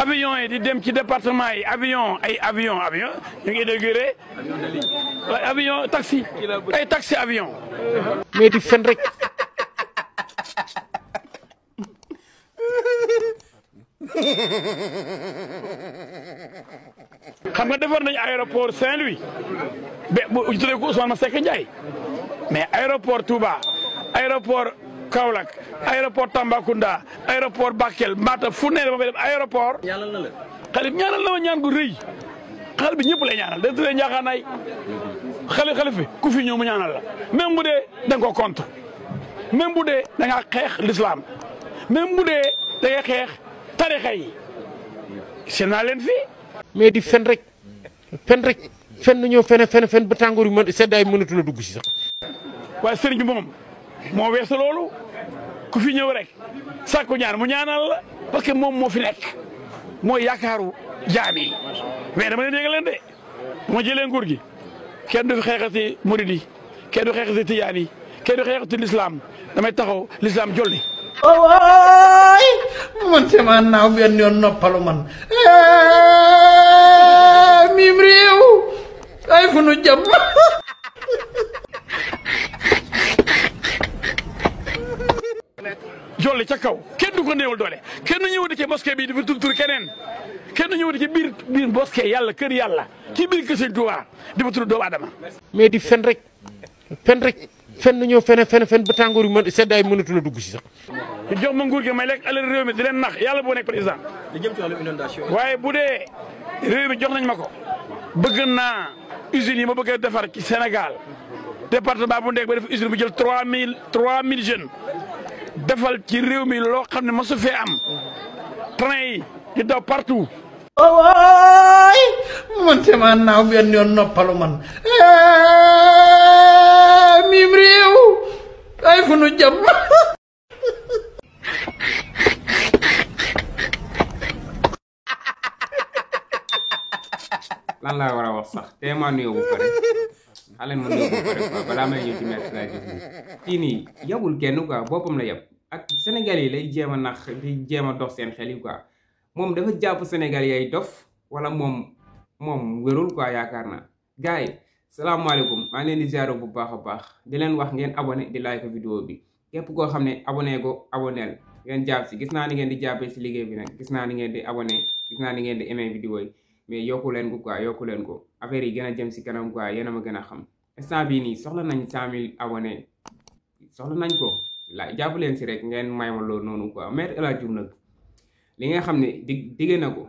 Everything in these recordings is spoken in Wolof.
avion yi di dem ci département yi avion ñu ngi inauguré avion taxi ay taxi avion mais di fen rek. xam nga defar nañu aéroport Saint-Louis ba bu tuddee ko Ousmane Sonko Ndiaye mais aéroport Touba aéroport Kaolack aéroport Tambacounda aéroport Bakel Matam fu ne ba dem aéroport. ñaanal na la. xale bi ñaanal la ma ñaan gu rëy xale bi ñëpp lay ñaanal da tuddee njaaxaanaay xale fi ku fi ñëw mu ñaanal la même bu dee da nga ko contre même bu dee da ngaa xeex l'islam même bu dee da nga xeex tarixa yi seen naa leen fii. mais di fen rek fen ñoo fen ba tàngoor yu mën seddaay mënatu la dugg si sax. waaye sëriñ bi moom moo weesu loolu ku fi ñëw rek sàkku ñaan mu ñaanal la parce que moom moo fi nekk mooy yaakaaru jaam yi mais dama leen yëgal leen de bu ma jëlee nguur gi kenn du fi xeexati murid yi kenn du xeexati tijaan yi kenn du xeexati lislaam damay taxaw lislaam jolli. waay man sama naaw benn yoon noppalu man mim réew ay fu nu jëm. jolli ca kaw kenn du ko néewal doole kenn du ñëw di ci mosquée bi di fa tur keneen kenn du ñëw di ci biir mosquée yàlla kër yàlla ci biir kër Sëñ Tuubaa di fa tur doomu aadama. mais di fen ñoo fen ba tàngoor yu mën seddaay mënatu la dugg si sax. ñu jox ma nguur gi may lekk alal réew mi di leen nax yàlla boo nekk président. li jëm ci wàllu inondation. waaye bu dee réew mi jox nañ ma ko bëgg naa usines yi ma bëgg a defar ci Sénégal département bu nekk ba def usine bu jël 3000 jeunes defal ci réew mi loo xam ne mosu fee am train yi di daw partout. waay man sama naaw benn yoon noppalu man mim réew ay fu nu jëm. lan laa war a wax sax te maa nuyoo bu pare xale ma nuyoo bu pare quoi balaa may ñëw ci maître laa gis nii kii nii yabul kenn quoi boppam la yab ak Sénégal yi lay jéem a nax di jéem a dox seen xel yi quoi moom dafa jàpp Sénégal yay dof wala moom wérul quoi yaakaar naa. gars yi salaamaaleykum maa ngi leen di ziar bu baax a baax di leen wax ngeen abonné di like vidéo bi képp koo xam ne abonné ko abonné ngeen jàpp si gis naa ni ngeen di jàppee si liggéey bi nag gis naa ni ngeen di abonné gis naa ni ngeen di aimé vidéo yi mais yokku leen ko quoi yokku leen ko affaire yi gën a jëm si kanam quoi yéen a ma gën a xam instant bii nii soxla nañ 100000 abonnés soxla nañ ko la jàpp leen si rek ngeen may ma loolu noonu quoi maître El Hadji Diouf nag li nga xam ne digge na ko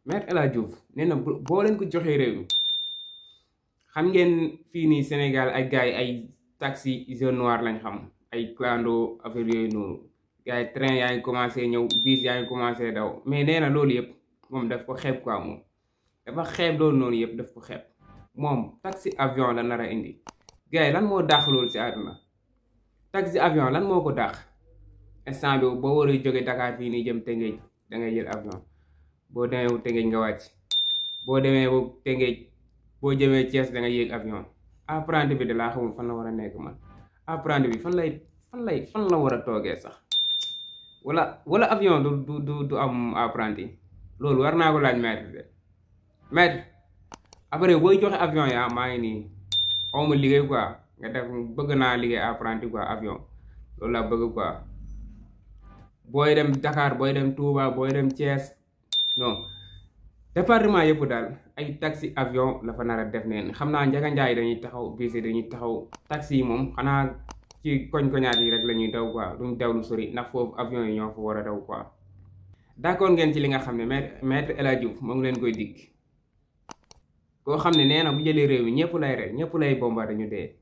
maître El Hadji Diouf nee na boo leen ko joxee réew mi xam ngeen fii nii Sénégal ay gars yi ay taxi jaune noir lañ xam ay clando affaire yooyu noonu gars yi train yaa ngi commencé ñëw bus yaa ngi commencé daw mais nee na loolu yëpp moom daf ko xeeb quoi moom dafa xeeb loolu noonu yëpp daf ko xeeb moom taxi avion la nar a indi gars yi lan moo dàq loolu si àdduna taxi avion lan moo ko dàq instant bi boo war a jóge Dakar fii nii jëm Tëngéej da ngay jël avion boo demee bu Tëngéej nga wàcc boo demee bu Tëngéej boo jëmee Thiès da nga yéeg avion apprenti bi de laa xamul fan la war a nekk man apprenti bi fan la war a toogee sax wala avion du am apprenti loolu war naa ko laaj maître de maître après booy joxe avion yaa maa ngi nii xawma liggéey quoi nga def bëgg naa liggéey apprenti quoi avion loolu laa bëgg quoi booy dem Dakar booy dem Touba booy dem Thiès non département yëpp daal ay taxi avion la fa nar a def neen xam naa Njaga Njaay dañuy taxaw bisi dañuy taxaw taxi yi moom xanaa ci koñ-koñaat yi rek la ñuy daw quoi duñ daw lu sori ndax foofu avion yi ñoo fa war a daw quoi d'accord ngeen ci li nga xam ne maître El Hadji Diouf moo ngi leen koy digg koo xam ne nee na bu jëlee réew mi ñëpp lay rey ñëpp lay bombardé ñu dee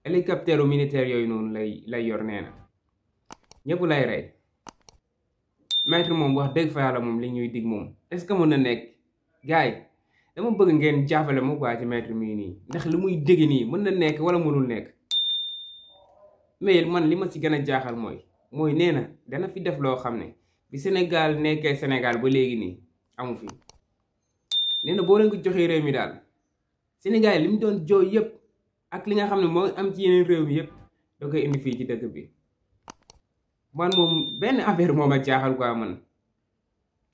hélicoptère militaire yooyu noonu lay yor nee na ñëpp lay rey maître moom wax dëgg fa yàlla moom li ñuy dig moom est-ce que mën na nekk gars yi dama bëgg ngeen jàppale ma quoi ci maître mii nii ndax li muy dégg nii mën na nekk wala mënul nekk mais man li ma ci gën a jaaxal mooy nee na dana fi def loo xam ne bi Sénégal nekkee Sénégal ba léegi nii amu fi nee na boo leen ko joxee réew mi daal Sénégal li mu doon jooy yëpp ak li nga xam ne moo am ci yeneen réew mi yëpp da koy indi fii ci dëkk bi man moom benn affaire moom a jaaxal quoi man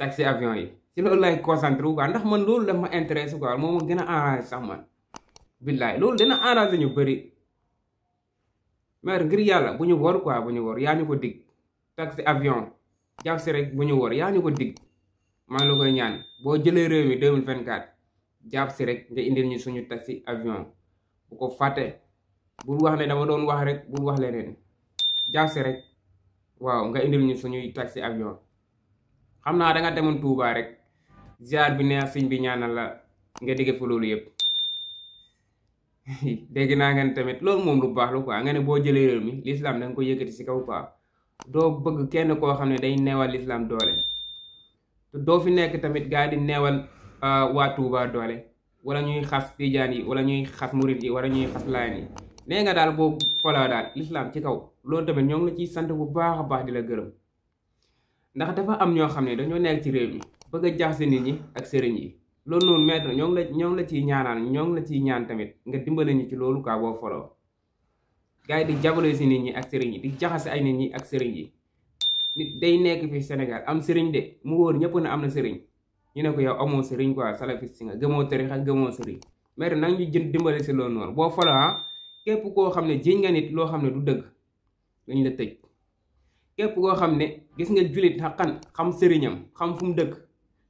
taxi avion yi si loolu lay concentré wu quoi ndax man loolu daf ma intéressé quoi moo ma gën a arrangé sax man billaay loolu dina arrangé ñu bëri mais ngir yàlla bu ñu wor quoi bu ñu wor yaa ñu ko dig taxi avion jàpp si rek bu ñu wor yaa ñu ko dig maa ngi la koy ñaan boo jëlee réew mi 2024 jàpp si rek nga indil ñu suñu taxi avion bu ko fàtte bul wax ne dama doon wax rek bul wax leneen jàpp si rek waaw nga indil ñu suñuy taxi avion xam naa da nga demoon Touba rek ziar bi neex sëñ bi ñaanal la nga digge fa loolu yëpp dégg naa ngeen tamit loolu moom lu baax la quoi nga ne boo jëlee réew mi l'islam da nga ko yëkkati si kaw quoi doo bëgg kenn koo xam ne day neewal l'islam doole te doo fi nekk tamit gaa di neewal waa Touba doole wala ñuy xas tijaan yi wala ñuy xas murit yi wala ñuy xas laayeen yi nee nga daal boo foloo daal l'islam ci kaw loolu tamit ñoo ngi la ciy sant bu baax a baax di la gërëm ndax dafa am ñoo xam ne dañoo nekk ci réew mi bëgg a jaxase nit ñi ak sëriñ yi loolu noonu maître ñoo ngi la ciy ñaanal ñoo ngi la ciy ñaan tamit nga dimbale ñu ci loolu quoi boo foloo gars yi di jabale si nit ñi ak sëriñ yi di jaxase ay nit ñi ak sëriñ yi nit day nekk fi Sénégal am sëriñ de mu wóor ñëpp ne am na sëriñ ñu ne ko yow amoo sëriñ quoi salafiste si nga gëmoo tarixa gëmoo sëriñ maître nag ñu jën dimbale si loolu noonu boo foloo képp koo xam ne jiñ nga nit loo xam ne du dëgg dañ la tëj képp koo xam ne gis nga julit xaqan xam sëriñam xam fu mu dëkk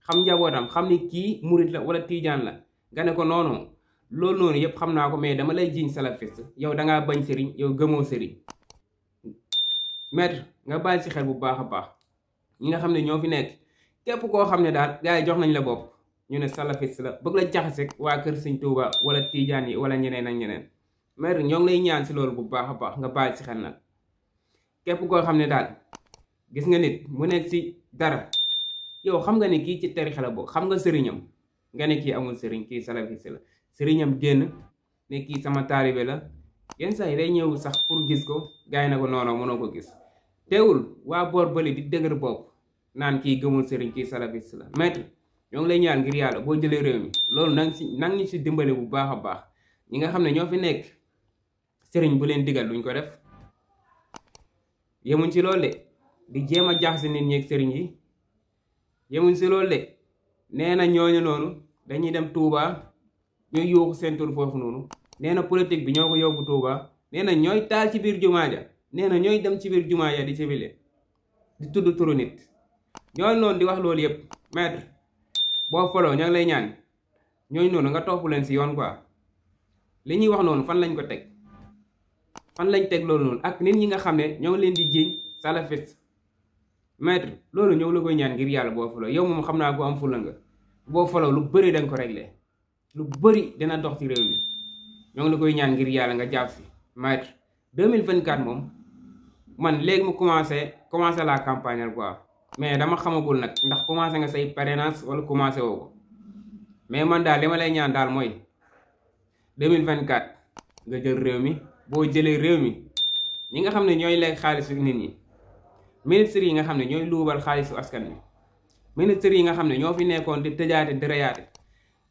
xam njabootam xam ni kii murit la wala tiijaan la nga ne ko noonu loolu noonu yëpp xam naa ko mais dama lay jiñ salafiste yow dangaa bañ sëriñ yow gëmoo sëriñ maître nga bàyyi si xel bu baax a baax ñi nga xam ne ñoo fi nekk képp koo xam ne daal gars yi jox nañ la bopp ñu ne salafiste la bëgg la jaxase waa kër sëñ Tuuba wala tiijaan yi wala ñeneen ak ñeneen maître ñoo ngi lay ñaan si loolu bu baax a baax nga bàyyi si xel nag képp koo xam ne daal gis nga nit mu nekk si dara yow xam nga ne kii ci tarixa la bokk xam nga sëriñam nga ne kii amul sëriñ kii salafiste la sëriñam génn ne kii sama taalibe la yenn saa yi day ñëw sax pour gis ko gars yi na ko noonu mënoo ko gis teewul waa boor bële di dëgër bopp naan kii gëmul sëriñ kii salafiste la maître ñoo ngi lay ñaan ngir yàlla boo jëlee réew mi loolu nang ñu si dimbale bu baax a baax ñi nga xam ne ñoo fi nekk sëriñ bu leen digal luñ ko def yemuñ ci loolu de di jéem a jaxase nit ñi ak sëriñ yi yemuñ si loolu de nee na ñooñu noonu dañuy dem Touba ñooy yuuxu seen tur foofu noonu nee na politique bi ñoo ko yóbbu Touba nee na ñooy taal ci biir jumaa ja nee na ñooy dem ci biir jumaa ja di cibile di tudd turu nit ñooñu noonu di wax loolu yëpp maître boo foloo ñoo ngi lay ñaan ñooñu noonu nga topp leen si yoon quoi li ñuy wax noonu fan lañ ko teg fan lañ teg loolu noonu ak nit ñi nga xam ne ñoo ngi leen di jiiñ salafiste maître loolu ñëw la koy ñaan ngir yàlla boo foloo yow moom xam naa ko am fula nga boo foloo lu bëri danga ko réglé lu bëri dina dox ci réew mi ñoo ngi la koy ñaan ngir yàlla nga jàpp si maître 2024 moom man léegi mu commencé la campagne quoi mais dama xamagul nag ndax commencé nga say parrainage wala commencé woo ko mais man daal li ma lay ñaan daal mooy 2024 nga jël réew mi boo jëlee réew mi ñi nga xam ne ñooy lekk xaalisu nit ñi ministres yi nga xam ne ñooy luubal xaalisu askan wi ministres yi nga xam ne ñoo fi nekkoon di tëjaate di reyaate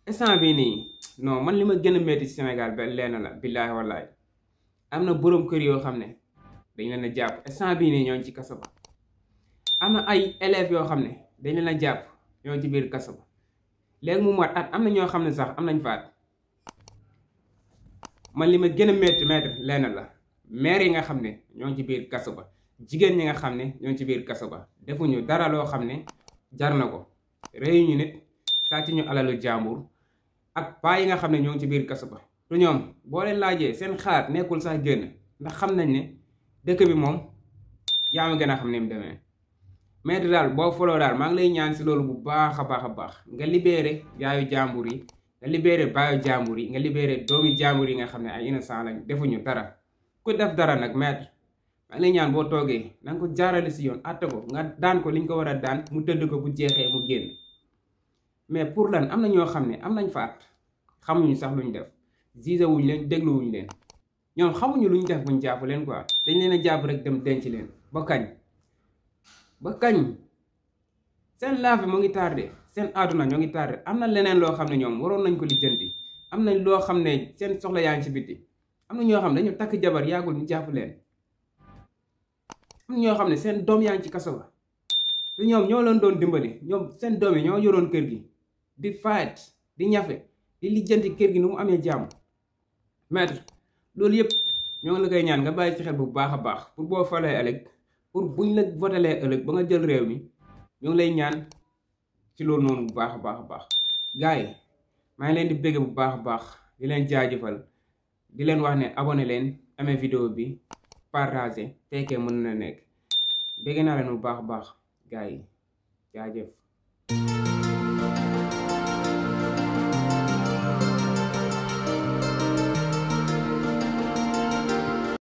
instant bii nii non man li ma gën a métti ci Sénégal ba lenn la billaahi wallaahi am na borom kër yoo xam ne dañ leen a jàpp instant bii nii ñoo ci kaso ba am na ay élèves yoo xam ne dañ leen a jàpp ñoo ci biir kaso ba léegi mu mat at am na ñoo xam ne sax am nañ faat man li ma gën a métti lenn la maire yi nga xam ne ñoo ci biir kaso ba jigéen ñi nga xam ne ñoo ci biir kaso ba defuñu dara loo xam ne jar na ko réew ñu nit sàcc ñu alalu jàmbur ak paa yi nga xam ne ñoo ci biir kaso ba lu ñoom boo leen laajee seen xalaat nekkul sax génn ndax xam nañ ne dëkk bi moom yaa ma gën a xam ne mu demee maître daal boo foloo daal maa ngi lay ñaan si loolu bu baax a baax nga libéré yaayu jàmbur yi nga libéré baayu jàmbur yi nga libéré doomi jàmbur yi nga xam ne ay innocent lañ defuñu dara ku def dara nag maître maa ngi lay ñaan boo toogee na nga ko jaarale si yoon atte ko nga daan ko liñ ko war a daan mu tëdd ko bu jeexee mu génn mais pour lan am na ñoo xam ne am nañ faat xamuñu sax luñ def gisé wuñ leen dégluwuñ leen ñoom xamuñu luñ def buñ jàpp leen quoi dañ leen a jàpp rek dem denc leen ba kañ seen laaf bi mu ngi tardé seen àdduna ñoo ngi tardé am na leneen loo xam ne ñoom waroon nañ ko lijjanti am na loo xam ne seen soxla yaa ngi ci biti am na ñoo xam ne dañu takk jabar yàggul ñu jàpp leen am na ñoo xam ne seen doom yaa ngi ci kaso ba te ñoom ñoo leen doon dimbali ñoom seen doom yi ñoo yoroon kër gi di fight di ñafe di lijjanti kër gi nu mu amee jàmm maître loolu yëpp ñoo ngi la koy ñaan nga bàyyi ci xel bu baax a baax pour boo falee ëllëg pour buñ la votelee ëllëg ba nga jël réew mi ñoo ngi lay ñaan ci loolu noonu bu baax a baax a baax gars yi maa ngi leen di bégg bu baax a baax di leen jaajëfal di leen wax ne abonné leen amee vidéo bi partagé fekkee mën na nekk bégg naa leen bu baax a baax gars yi jaajëf